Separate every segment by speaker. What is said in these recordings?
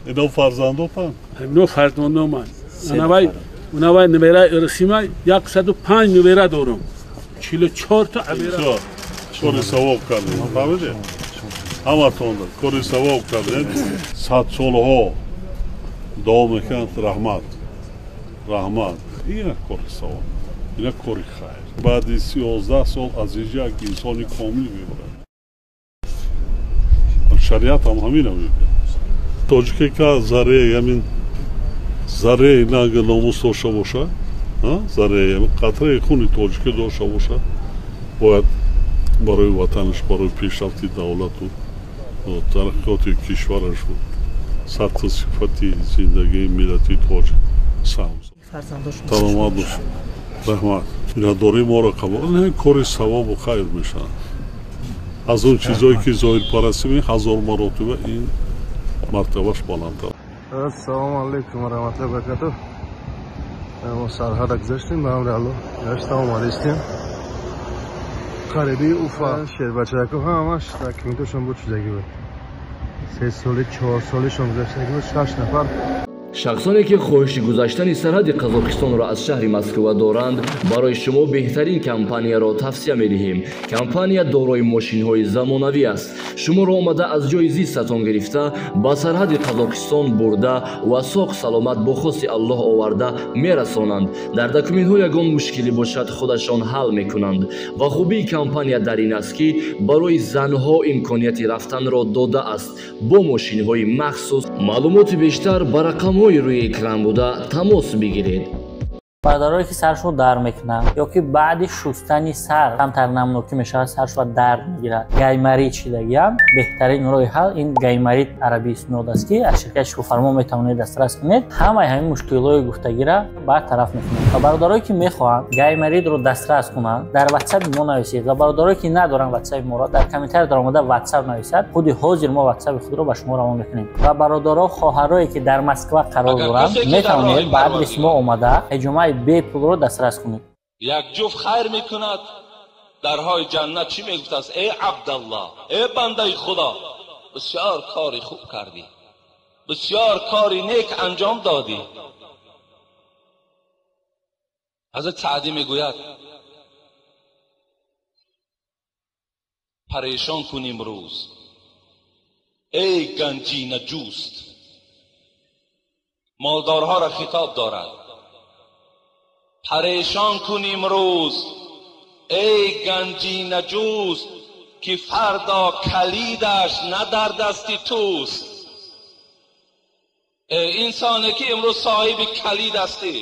Speaker 1: Ино фарзандотан?
Speaker 2: Ино фарзандо ман. Анавай, унавай набера Ирсима 105 набера дорам. 44 та абера.
Speaker 1: Кори савоб кардем, фаҳмидед? Ҳаматон кори савоб кардем. 100 солҳо дуо мекунанд, раҳмат. Раҳмат. Ин кори савоб. Ин кори хайр. Баъди 11 сол аз инҷа як инсони комил мебарад. Шариат ҳам ҳамина мегӯяд. Тоҷике ка зарраи ҳамин зарраи нанги номус дошта бошад, зарраи қатраи хуни тоҷикӣ дошта бошад, бояд барои ватанаш, барои пешрафти давлату тараққиёти кишварашу сатҳу сифати зиндагии миллати тоҷик саҳм. Саломат бош. Раҳмат. Миннатдории моро қабул. Ин кори савобу хайр мешавад. Аз он чизое ки зоҳирпарастӣ мекунад, 1000 маротиба ин мартабаш баландтар.
Speaker 3: Ассалому алайкум ва раҳматуллоҳи ва баракатуҳ. Мо сарҳада гузаштем, ба амри Аллоҳ гашта омадистем. Қариби Уфа шербачако ҳамаш документошон буд, шудагӣ буд. 3 соли, 4 солишон гузаштагӣ буд, 6 нафар.
Speaker 4: Шахсоне ки хоҳиши гузаштани сарҳади Қазоқистонро аз шаҳри Москва доранд, барои шумо беҳтарин компанияро тавсия медиҳем. Компания дорои мошинҳои замонавӣ аст. Шуморо омада аз ҷои зистатон гирифта, ба сарҳади Қазоқистон бурда ва соғ саломат бо хости Аллоҳ оварда мерасонанд. Дар документҳо ягон мушкилӣ бошад, худашон ҳал мекунанд. Ва хубии компания дар ин аст, ки барои занҳо имконияти рафтанро додааст бо мошинҳои махсус. Маълумоти бештар ба рақамҳо рӯи экран буда тамос бигиред.
Speaker 5: Бародарое ки саршо дард мекунанд ё ки баъди шустани сар камтар намнокӣ мешавад, саршо дард мегирад, гайморит шидагиам, беҳтарин роҳи ҳал ин гайморит арабии снод аст, ки аз ширкати Шифофармо метавонед дастрас кунед. Ҳамаи ҳамин мушкилҳои гуфтагиро бартараф мекунад. Ва бародарое ки мехоҳанд гайморитро дастрас кунанд, дар ватсапи мо нависед. Ва бародарое ки надоранд ватсапи моро, дар комментария даромада ватсап нависад. Худи ҳозир мо ватсапи худро ба шумо равон мекунем. Ва бародаро, хоҳарое ки дар Москва қарор доранд, метавонед ба адреси мо омада ҳиҷомаи бепулро дастрас кунед.
Speaker 6: Як ҷуфт хайр мекунад, дарҳои ҷаннат чӣ мегуфтааст? Эй Абдаллоҳ, эй бандаи Худо, бисёр кори хуб кардӣ, бисёр кори нек анҷом додӣ. Ҳазрат Саъдӣ мегӯяд: парешон кун имрӯз, эй ганҷина ҷӯст. Молдорҳоро хитоб дорад. Парешон кун имрӯз, эй ганҷина ҷӯст, ки фардо калидаш на дар дасти туст. Эй инсоне ки имрӯз соҳиби калид ҳастӣ,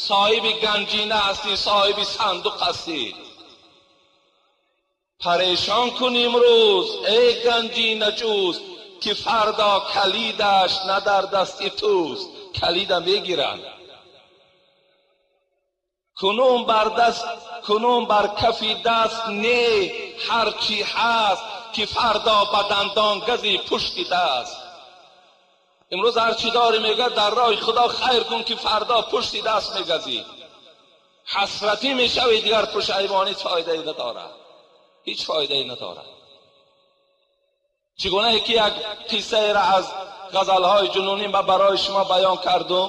Speaker 6: соҳиби ганҷина ҳастӣ, соҳиби сандуқ ҳастӣ, парешон кун имрӯз, эй ганҷина ҷӯст, ки фардо калидаш на дар дасти туст. Калида мегиранд. Кунун бар даст, кунун бар кафи даст не ҳарчи ҳаст, ки фардо ба дандон гази пушти даст. Имрӯз ҳарчи дорӣ мегӯяд дар роҳи Худо хайр кун, ки фардо пушти даст мегазӣ. Ҳасратӣ мешавӣ, дигар пушаймонӣ фоидае надорад, ҳеҷ фоидае надорад. Чӣ гунае ки як қиссаеро аз ғазалҳои ҷунунӣ ман барои шумо баён кардум,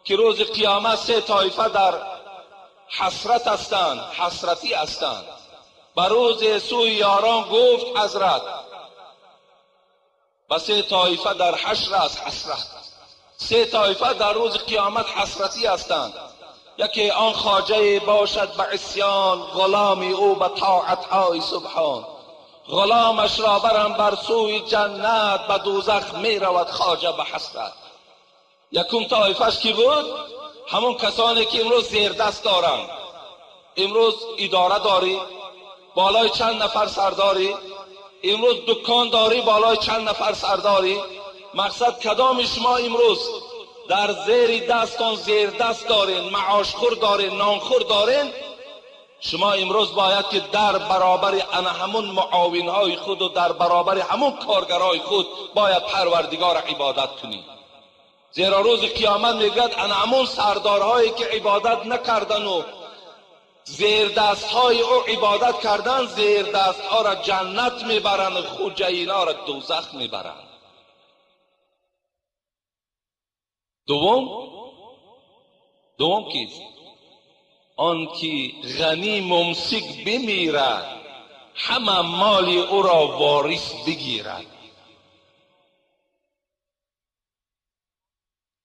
Speaker 6: ки рӯзи қиёмат се тоифа дар ҳасрат ҳастанд, ҳасратӣ ҳастанд. Ба рӯзе сӯи ёрон гуфт ҳазрат, ба се тоифа дар ҳашр аст ҳасрат. Се тоифа дар рӯзи қиёмат ҳасратӣ ҳастанд. Яке он хоҷае бошад ба исён, ғуломи ӯ ба тоатҳои субҳон. Ғуломашро барам бар сӯи ҷаннат, ба дӯзах меравад хоҷа ба ҳасрат. Якум тоифаш ки буд? Ҳамон касоне ки имрӯз зердаст доранд. Имрӯз идора дорӣ, болои чанд нафар сардорӣ, имрӯз дукон дорӣ, болои чанд нафар сардорӣ. Мақсад кадоми шумо имрӯз дар зери дастон зердаст дорен, маошхӯр дорен, нонхӯр дорен, шумо имрӯз бояд ки дар баробари ана ҳамун муовинҳои худ ва дар баробари ҳамун коргарҳои худ бояд Парвардигорро ибодат кунӣ. Зеро рӯзи қиёмат мегӯяд ана ҳамун сардорҳое ки ибодат накардану зердастҳои ӯ ибодат кардан, зердастҳоро ҷаннат мебаранд, хуҷаинҳоро дӯзах мебаранд. Дуввум кист? Он ки ғанӣ мумсик бимирад, ҳама моли ӯро ворис бигирад.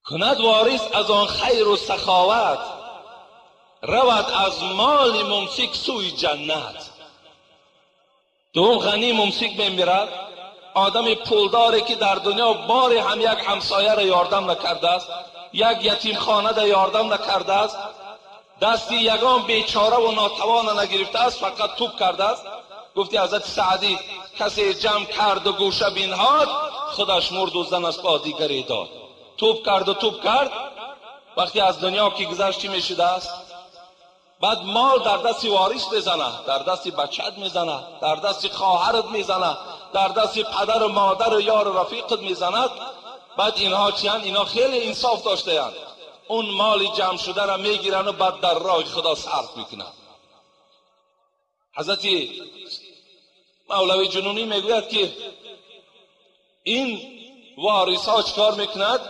Speaker 6: Кунад ворис аз он хайру саховат, равад аз моли мумсик сӯи ҷаннат. Дуввум ғанӣ мумсик мемирад, одами пулдоре ки дар дунё боре ҳам як ҳамсояро ёрдам накардааст, як ятимхонада ёрдам накардааст, дасти ягон бечораву нотавона нагирифтааст, фақат туп кардааст. Гуфти ҳазрати Саъдӣ, касе ҷамъ карду гӯша бинҳод, худаш мурду занаш бо дигаре дод. Туп карду туп кард, вақте аз дунё ки гузашт чӣ мешудааст? Баъд мол дар дасти ворис мезанад, дар дасти бачаат мезанад, дар дасти хоҳарат мезанад, дар дасти падару модару ёру рафиқат мезанад. Баъд инҳо чиянд? Инҳо хеле инсоф доштаянд. Он моли ҷамъшударо мегирану баъд дар роҳи Худо сарф мекунанд. Ҳазрати Мавлави Ҷунунӣ мегӯяд ки ин ворисҳо чикор мекунад?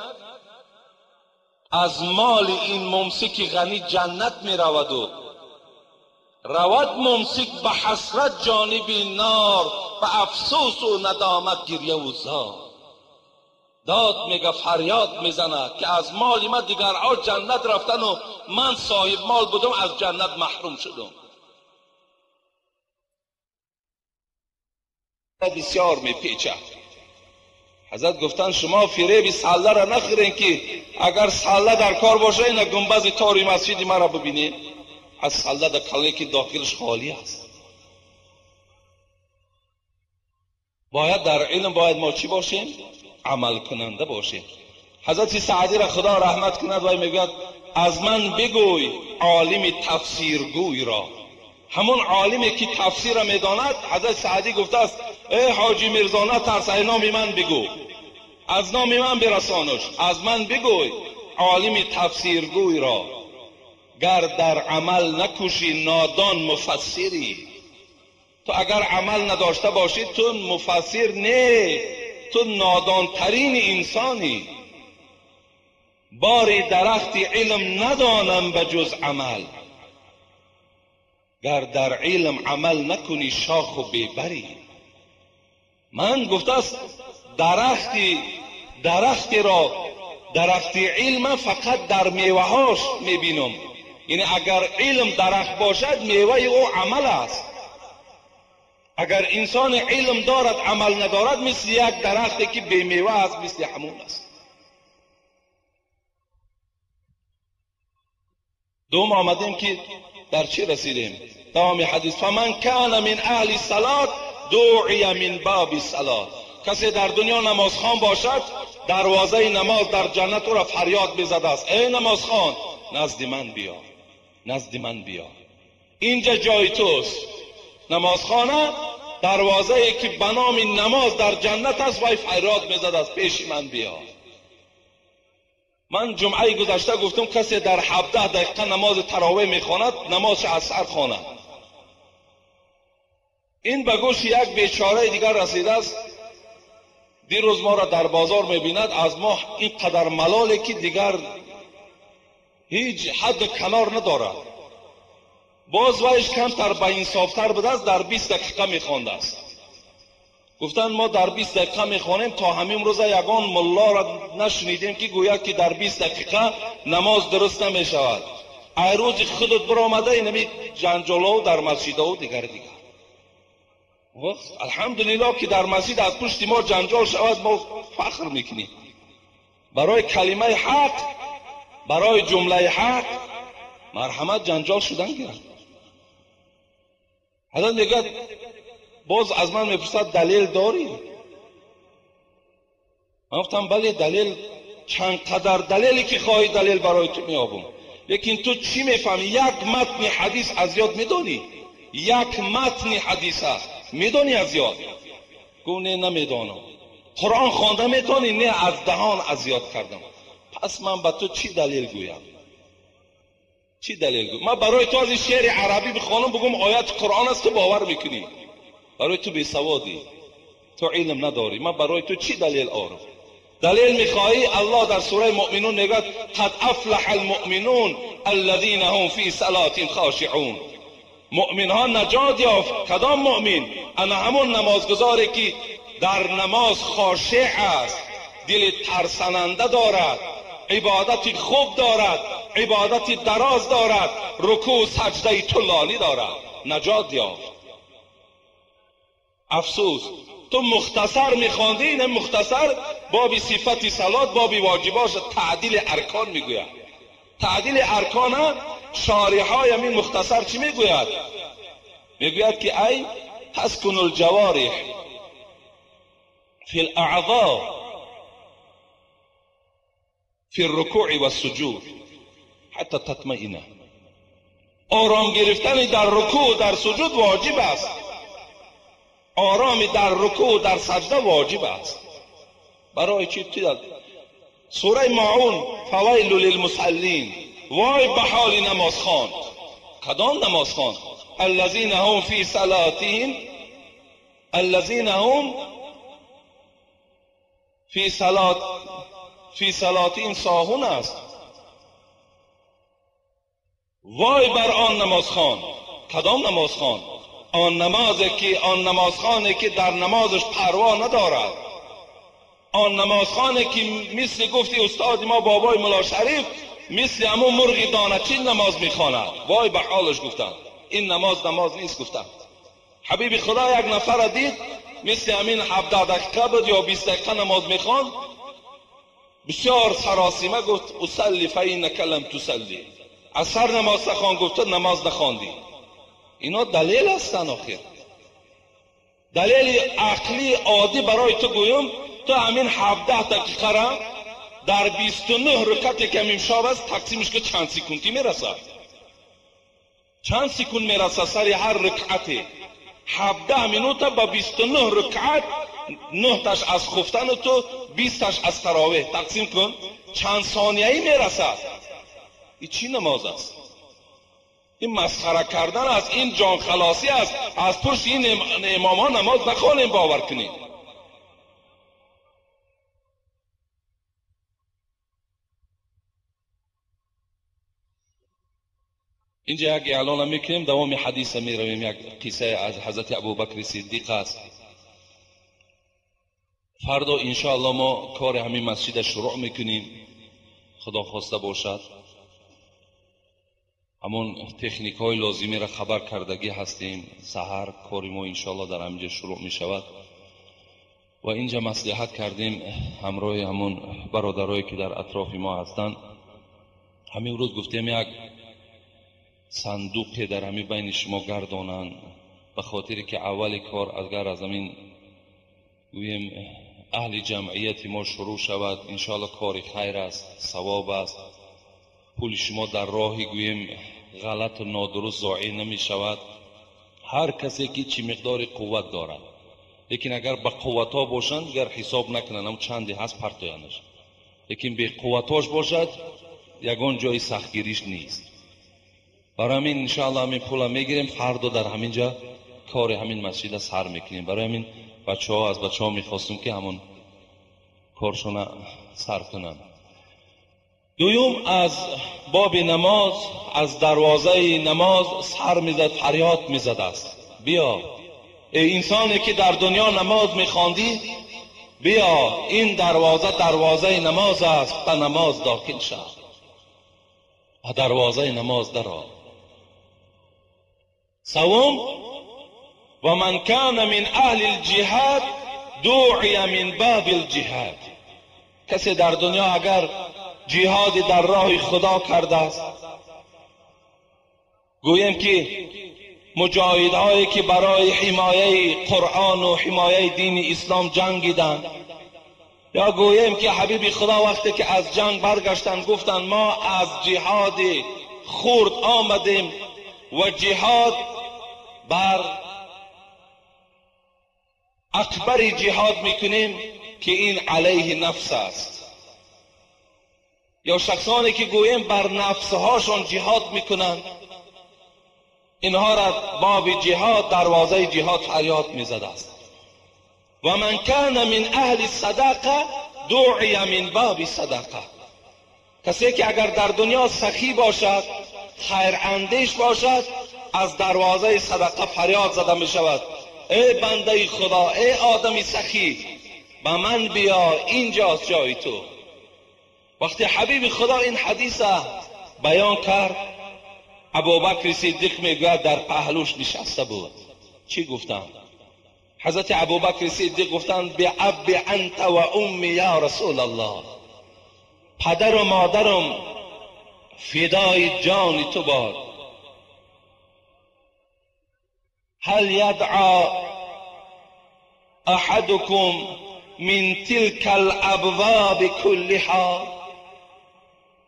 Speaker 6: Аз моли ин мумсики ғанӣ ҷаннат мераваду равад мумсик ба ҳасрат ҷониби нор, ба афсӯсу надомат гирьяву зор. Дод мега, фарёд мезанад ки аз моли ман дигарҳо ҷаннат рафтану ман соҳиб мол будам, аз ҷаннат маҳрум шудам. Бисёр мепечад. Ҳазрат гуфтанд шумо фиреби салларо нахӯрен ки агар салла дар кор боша, ина гунбази тори масҷиди маро бибинед, аз салла дар калле ки дохилаш холӣ аст. Бояд дар илм бояд мо чӣ бошем? Амалкунанда бошем. Ҳазрати Саъдиро Худо раҳмат кунад, вай мегӯяд аз ман бигӯй олими тафсиргӯйро. Ҳамон олиме ки тафсирро медонад, ҳазрати Саъдӣ гуфтааст эй ҳоҷи Мирзо, натарс, ай номи ман бигӯ, аз номи ман бирасонуш, аз ман бигӯй олими тафсиргӯйро. Гар дар амал накӯшӣ нодон муфассирӣ. Ту агар амал надошта бошӣ, ту муфассир не, ту нодонтарини инсонӣ. Бори дарахти илм надонам ба ҷуз амал, гар дар илм амал накунӣ шоху бебарӣ. Ман гуфтааст дарахтиро, дарахти илм фақат дар меваҳош мебинам. Яъне агар илм дарахт бошад, меваи ӯ амал аст. Агар инсон илм дорад, амал надорад, мисли як дарахте ки бемева аст, мисли ҳамон аст. Дуввум омадем ки дар чӣ расидем? Давоми ҳадис: фаман кана мин аҳли салот дуъия мин боби салот. Касе дар дунё намозхон бошад, дарвозаи намоз дар ҷаннат ӯро фарёд мезадааст: эй намозхон, назди ман биё, назди ман биё, инҷа ҷои туст. Намозхона дарвозае ки ба номи намоз дар ҷаннат аст, вай фарёд мезадааст: пеши ман биё. Ман ҷумъаи гузашта гуфтам касе дар 17 дақиқа намози таровеҳ мехонад, намозш аз сар хонад. Ин ба гӯши як бечораи дигар расидааст. Дирӯз моро дар бозор мебинад, аз мо ин қадар малоле ки дигар ҳеҷ ҳадду канор надорад. Боз вайш камтар ба инсофтар будааст, дар 20 дақиқа мехондааст. Гуфтанд мо дар 20 дақиқа мехонем, то ҳамин рӯза ягон муллоро нашунидем ки гӯяд ки дар 20 дақиқа намоз дуруст намешавад. Ай рӯзи худат биромада инами ҷанҷолову дар масҷидову дигар дигар. Алҳамдулиллоҳ ки дар масҷид аз пушти мо ҷанҷол шавад, мо фахр мекунем. Барои калимаи ҳақ, барои ҷумлаи ҳақ марҳамат ҷанҷол шудан гирад. Ҳазрат мегӯяд, боз аз ман мепурсад далел дорӣ? Ман гуфтам бале, далел, чанд қадар далеле ки хоҳӣ далел барои ту меёбам. Лекин ту чӣ мефаҳмӣ? Як матни ҳадис аз ёд медонӣ? Як матни ҳадиса медонӣ аз ёд? Гуфт не, намедонам. Қуръон хонда метавонӣ? Не, аз даҳон аз ёд кардам. Пас ман ба ту чӣ далел гӯям? Чӣ далел гӯям? Ман барои ту аз ин шеъри арабӣ бихонам, бигӯям ояти Қуръон аст, ту бовар мекунӣ. Барои ту бесаводӣ, ту илм надорӣ. Ман барои ту чӣ далел орам? Далел мехоҳӣ? Аллоҳ дар сураи Муъминун мегӯяд: қад афлаҳа алмуъминун аллазина ҳум фи салатин хошиъун. Муъминҳо наҷот ёфт. Кадом муъмин? Ана ҳамон намозгузоре ки дар намоз хошеъ аст, дили тарсананда дорад, ибодати хуб дорад, ибодати дароз дорад, рукӯъ саҷдаи тӯлонӣ дорад, наҷот ёфт. Афсӯс, ту мухтасар мехондӣ, ин мухтасар боби сифати салот, боби воҷибош, таъдили аркон мегӯяд. Таъдили аркона шориҳои ҳамин мухтасар чӣ мегӯяд? Мегӯяд ки ай таскуну лҷавориҳ фи лаъзо фи ррукӯи вассуҷуд ҳатта татмаина. Ором гирифтани дар рукӯъ дар суҷуд воҷиб аст. Ороми дар рукӯъ дар саҷда воҷиб аст. Барои чӣ? Сураи Маун: фавайлу лилмусаллин, вой ба ҳоли намозхон. Кадом намозхон? Аллазина ҳум фи салатиҳим, аллазина ҳум фи салатиҳим соҳун аст. Вой бар он намозхон. Кадом намозхон? Он намазе ки, он намозхоне ки дар намозаш парво надорад, он намозхоне ки мисли гуфти устоди мо бобои Мулло Шариф мисли ҳамун мурғи доначин намоз мехонад. Вой ба ҳолаш гуфтанд. Ин намоз намоз нест гуфтанд. Ҳабиби Худо як нафарро дид, мисли ҳамин 17 дақиқа буд ё 20 дақиқа намоз мехонд, бисёр саросима гуфт: усалли фаиннака лам тусалли. Аз сар намоз нахон, гуфт, ту намоз нахондӣ. Ино далел ҳастанд. Охир далели ақлии оддӣ барои ту гӯям, ту ҳамин 17 дақиқара дар 29 рукате ки нимшаб аст тақсимаш ки чанд секунди мерасад? Чанд секунд мерасад сари ҳар рукате? 17 минута ба 29 рукат, 9 таш аз хуфтану ту, 20 таш аз таровеҳ тақсим кун, чанд сонияӣ мерасад? Ин чӣ намоз аст? Ин масхара кардан аст, ин ҷонхалосӣ аст. Аз пушти ин имомҳо намоз нахонем, бовар кунед. Инҷа як эълона мекунем, давоми ҳадиса меравем. Як қиссае аз ҳазрати Абубакри Сиддиқ аст. Фардо иншоалло мо кори ҳамин масҷида шурӯъ мекунем, худо хоста бошад. Ҳамон техникҳои лозимиро хабар кардагӣ ҳастем. Саҳар кори мо иншоалло дар ҳаминҷа шурӯъ мешавад ва инҷа маслиҳат кардем ҳамроҳи ҳамон бародарое ки дар атрофи мо ҳастанд. Ҳамин рӯз гуфтем як сандуқе дар ҳамин байни шумо гардонанд, ба хотире ки аввали кор агар аз ҳамин гӯем аҳли ҷамъияти мо шурӯъ шавад, иншоалло кори хайр аст, савоб аст. Пули шумо дар роҳи гӯем ғалату нодуруст зоеъ намешавад. Ҳар касе ки чӣ миқдори қувват дорад, лекин агар ба қувватҳо бошанд дигар ҳисоб накунанд, ҳам чанде ҳаст партоянаш, лекин беқувватҳош бошад ягон ҷои сахтгириш нест. Барои ҳамин иншоалло ҳамин пула мегирем, фардо дар ҳамин ҷа кори ҳамин масҷида сар мекунем. Барои ҳамин бачаҳо, аз бачаҳо мехостем ки ҳамон коршона сар кунанд. Дуюм, аз боби намоз, аз дарвозаи намоз сар мезад, фарёд мезадааст: биё эй инсоне ки дар дунё намоз мехондӣ, биё, ин дарвоза дарвозаи намоз аст, ба намоз дохил шав, ба дарвозаи намоз даро. Севум, ва ман кана мин аҳли лҷиҳад дуъия мин боби лҷиҳад. Касе дар дунё агар ҷиҳоди дар роҳи Худо кардааст, гӯем ки муҷоҳидҳое ки барои ҳимояи Қуръону ҳимояи дини ислом ҷангиданд, ё гӯем ки ҳабиби Худо вақте ки аз ҷанг баргаштанд гуфтанд мо аз ҷиҳоди хурд омадем ва ҷиҳод бар акбари ҷиҳод мекунем ки ин алайҳи нафс аст. Ё шахсоне ки гӯем бар нафсҳошон ҷиҳод мекунанд, инҳоро боби ҷиҳод, дарвозаи ҷиҳод фарёд мезадааст. Ва ман кана мин аҳли садақа دعی من باب صدقه. کسی که اگر در دنیا سخی باشد، خیر اندیش باشد، از دروازه صدقه فریاد زده می شود: ای بنده خدا، ای آدم سخی، به من بیا، اینجاست جای تو. وقتی حبیب خدا این حدیث بیان کرد، ابوبکر صدیق میگوید در پهلوش نشسته بود. چی گفتند؟ حضرت ابوبکر صدیق گفتند: به اب انت و امی یا رسول الله، پدر و مادرم فدای جان تو باد. هل یدعا احدکم من تلك الابواب كلها؟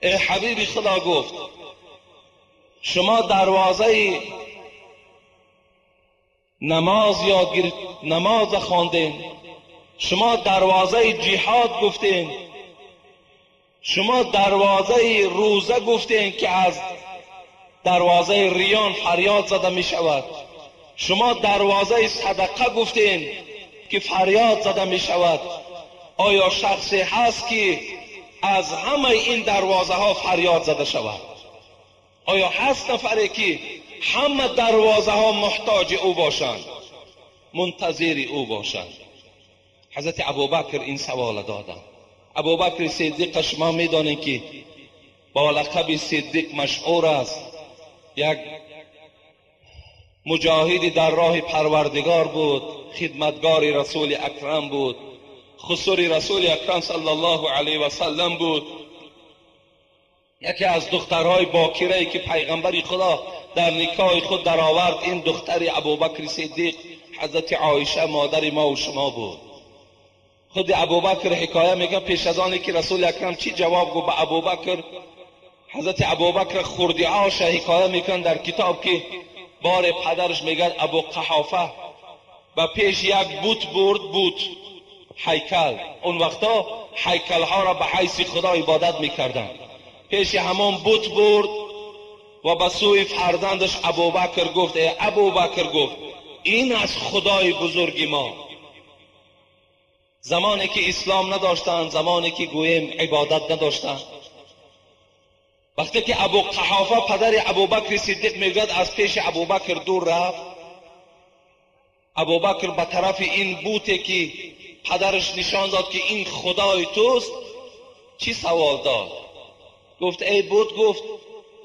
Speaker 6: ای حبیب خدا، گفت شما دروازه نماز یاد گرفت، نماز خواندین، شما دروازه جهاد گفتین، شما دروازه روزه گفتین که از دروازه ریان فریاد زده می شود، شما دروازه صدقه گفتین که فریاد زده می شود. آیا شخصی هست که از همه این دروازه ها فریاد زده شود؟ آیا هست نفری که همه دروازه ها محتاج او باشند، منتظر او باشند؟ حضرت ابوبکر این سوال دادند. ابوبکر صدیق شما میدانید که با لقب صدیق مشهور است، یک مجاهدی در راه پروردگار بود، خدمتگار رسول اکرم بود، خسر رسول اکرم صلی الله علیه و سلم بود، یکی از دخترهای باکره که پیغمبر خدا در نکاح خود درآورد، این دختر ابوبکر صدیق حضرت عایشه مادر ما و شما بود. خود ابوبکر حکایه میگه پیش از آنی که رسول اکرم چی جواب گفت به ابوبکر، حضرت ابوبکر خوردی هاش حکایه میکن در کتاب که بار پدرش میگه ابو قحافه و پیش یک بت برد، بت هیکل، اون وقتا هیکل ها را به حیث خدا عبادت میکردن، پیش همان بت برد و به سوی فرزندش ابوبکر گفت: ای ابوبکر، گفت این از خدای بزرگ ما. زمانی که اسلام نداشتند، زمانی که گوییم عبادت نداشتند، وقتی که ابو قحافه پدر ابوبکر صدیق میگوید از پیش ابوبکر دور رفت، ابوبکر به طرف این بوته که پدرش نشان داد که این خدای توست، چی سوال داد؟ گفت ای بت، گفت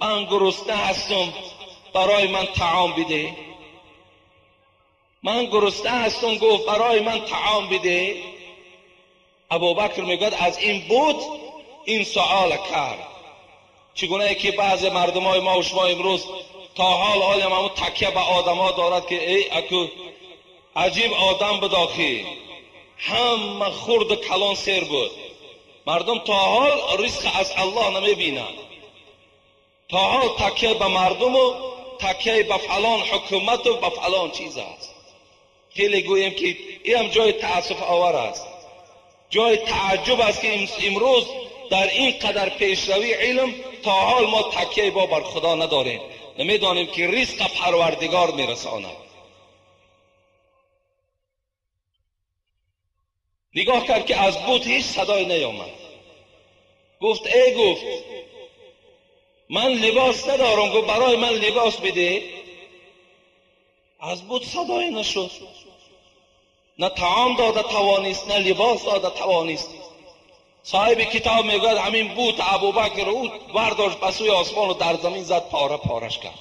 Speaker 6: من گرسنه هستم، برای من طعام بده. من گرسنه هستم، گفت برای من طعام بده. ابوبکر میگوید از این بت این سوال کرد. چگونه که بعض مردم های ما و شما امروز تا حال عالم همون تکیه به آدم ها دارد که ای اکو عجیب آدم بداخی، همه خرد کلان سیر بود. مردم تا حال رزق از الله نمیبینند، تا حال تکیه به مردم و تکیه به فلان حکومت و به فلان چیز است. خیلی گوییم که این هم جای تأسف آور است، جای تعجب است که امروز در این قدر پیشروی علم تا حال ما تکیه با بر خدا نداریم، نمیدانیم که رزق پروردگار میرساند. نگاه کرد که از بت هیچ صدای نیامد. گفت ای، گفت من لباس ندارم، گفت برای من لباس بده. از بت صدای نشد، نه طعام داده توانست، نه لباس داده توانست. صاحب کتاب میگوید همین بت ابوبکر او برداشت به سوی آسمان و در زمین زد، پاره پارش کرد.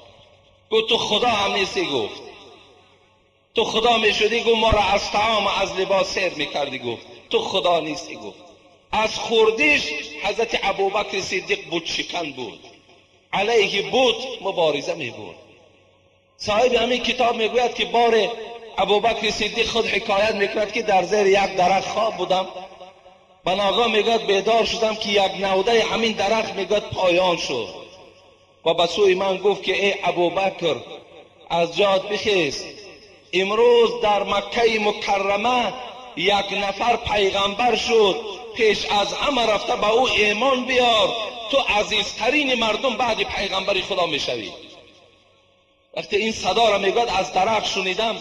Speaker 6: گفت تو خدا هم نیستی. گفت تو خدا میشدی، گفت ما را از طعام و از لباس سیر میکردی. گفت تو خدا نیستی. گفت از خوردیش حضرت ابوبکر صدیق بت شکن بود، علیه بت مبارزه میبرد. صاحب همین کتاب میگوید که بار ابوبکر صدیق خود حکایت میکند که در زیر یک درخت خواب بودم، بناگاه میگوید بیدار شدم که یک نوده همین درخت میگوید پایان شد و به سوی من گفت که ای ابوبکر از جات بخیز، امروز در مکه مکرمه یک نفر پیغمبر شد، پیش از همه رفته به او ایمان بیار، تو عزیزترین مردم بعد پیغمبر خدا میشوی. وقتی این صدا را میگوید از درخت شنیدم،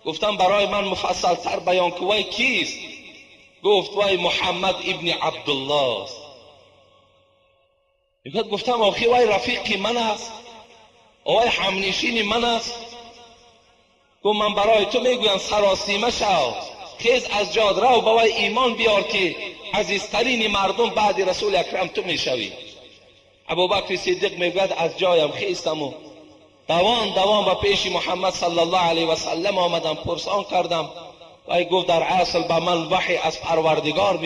Speaker 6: گفتم برای من مفصل تر بیان کو وی کیست؟ گفت وای محمد ابن عبدالله است. میگوید گفتم آخی وای رفیقی من است، وای همنشین من است. گفت من برای تو میگویم سراسیمه شو، خیز از جاد رو به وای ایمان بیار که عزیزترین مردم بعد رسول اکرم تو میشوی. ابوبکر صدیق میگوید از جایم خیستم و دوان دوان به پیش محمد صلی الله علیه و سلم آمدم، پرسان کردم. وی گفت در اصل به من وحی از پروردگار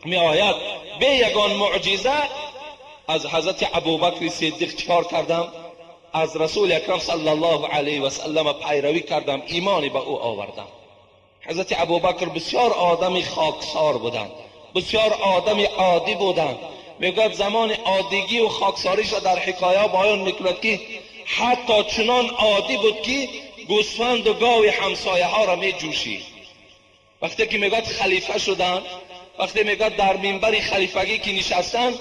Speaker 6: می آید، به یگان معجزه از حضرت ابوبکر صدیق چکار کردم؟ از رسول اکرم صلی الله علیه و سلم پیروی کردم، ایمانی به او آوردم. حضرت ابوبکر بسیار آدم خاکسار بودند، بسیار آدم عادی بودند. میگوید زمان عادیگی و خاکساریش را در حکایه بیان میکند که حتی چنان عادی بود که گوسفند و گاو همسایه ها را می جوشید. وقتی که میگوید خلیفه شدن، وقتی میگوید در منبر خلیفگی که نشستن،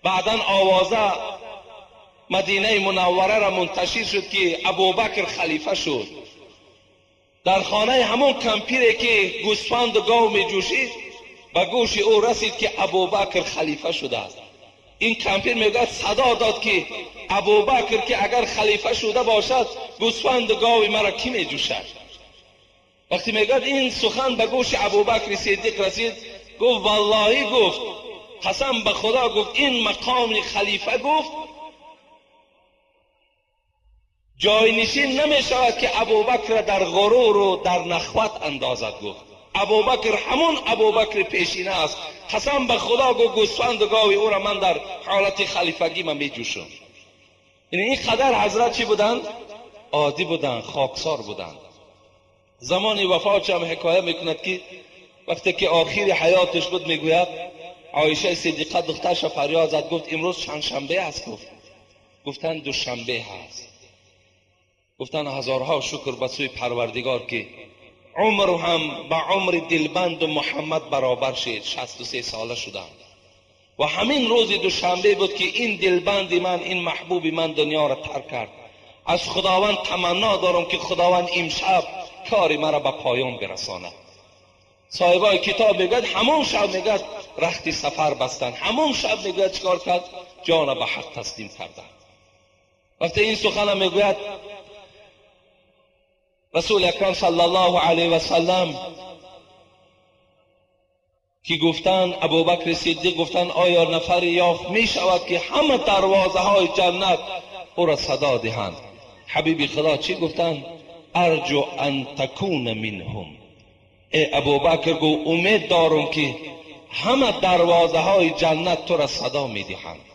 Speaker 6: بعدا آوازه مدینه منوره را منتشر شد که ابوبکر خلیفه شد. در خانه همون کمپیری که گوسفند و گاو می جوشید به گوش او رسید که ابوبکر خلیفه شده است. این کمپیر میگوید صدا داد که ابوبکر که اگر خلیفه شده باشد گوسفند و گاو مرا کی می جوشد؟ وقتی میگوید این سخن به گوش ابوبکر صدیق رسید، گفت والله، گفت قسم به خدا، گفت این مقام خلیفه گفت جاینشین نمی شود که ابوبکر در غرور و در نخوت اندازد. گفت ابوبکر همون ابوبکر پیشینه است، قسم به خدا گفت گوسفند و گاوی او را من در حالت خلیفگی من می جوشم. یعنی این قدر حضرت چی بودند؟ عادی بودند، خاکسار بودند. زمان وفاتش هم حکایه میکند که وقتی که آخر حیاتش بود میگوید عایشه صدیقه دخترش فریاد زد، گفت امروز چند شنبه است؟ گفت گفتن دوشنبه هست. گفتن هزارها شکر به سوی پروردگار که عمر هم به عمر دلبند و محمد برابر شد، 63 ساله شدم و همین روز دوشنبه بود که این دلبند من، این محبوب من دنیا را ترک کرد. از خداوند تمنا دارم که خداوند امشب کار مرا به پایان برساند. صاحبای کتاب میگوید همون شب میگوید رخت سفر بستن، همون شب میگوید چیکار کرد؟ جان به حق تسلیم کردن. وقتی این سخن میگوید رسول اکرم صلی الله علیه و سلم که گفتن ابوبکر صدیق گفتن آیا نفری یافت می شود که همه دروازه های جنت او را صدا دهند؟ حبیب خدا چی گفتن؟ ارجو ان تکون منهم. ای ابوبکر گو امید دارم که همه دروازه های جنت تو را صدا می دهند.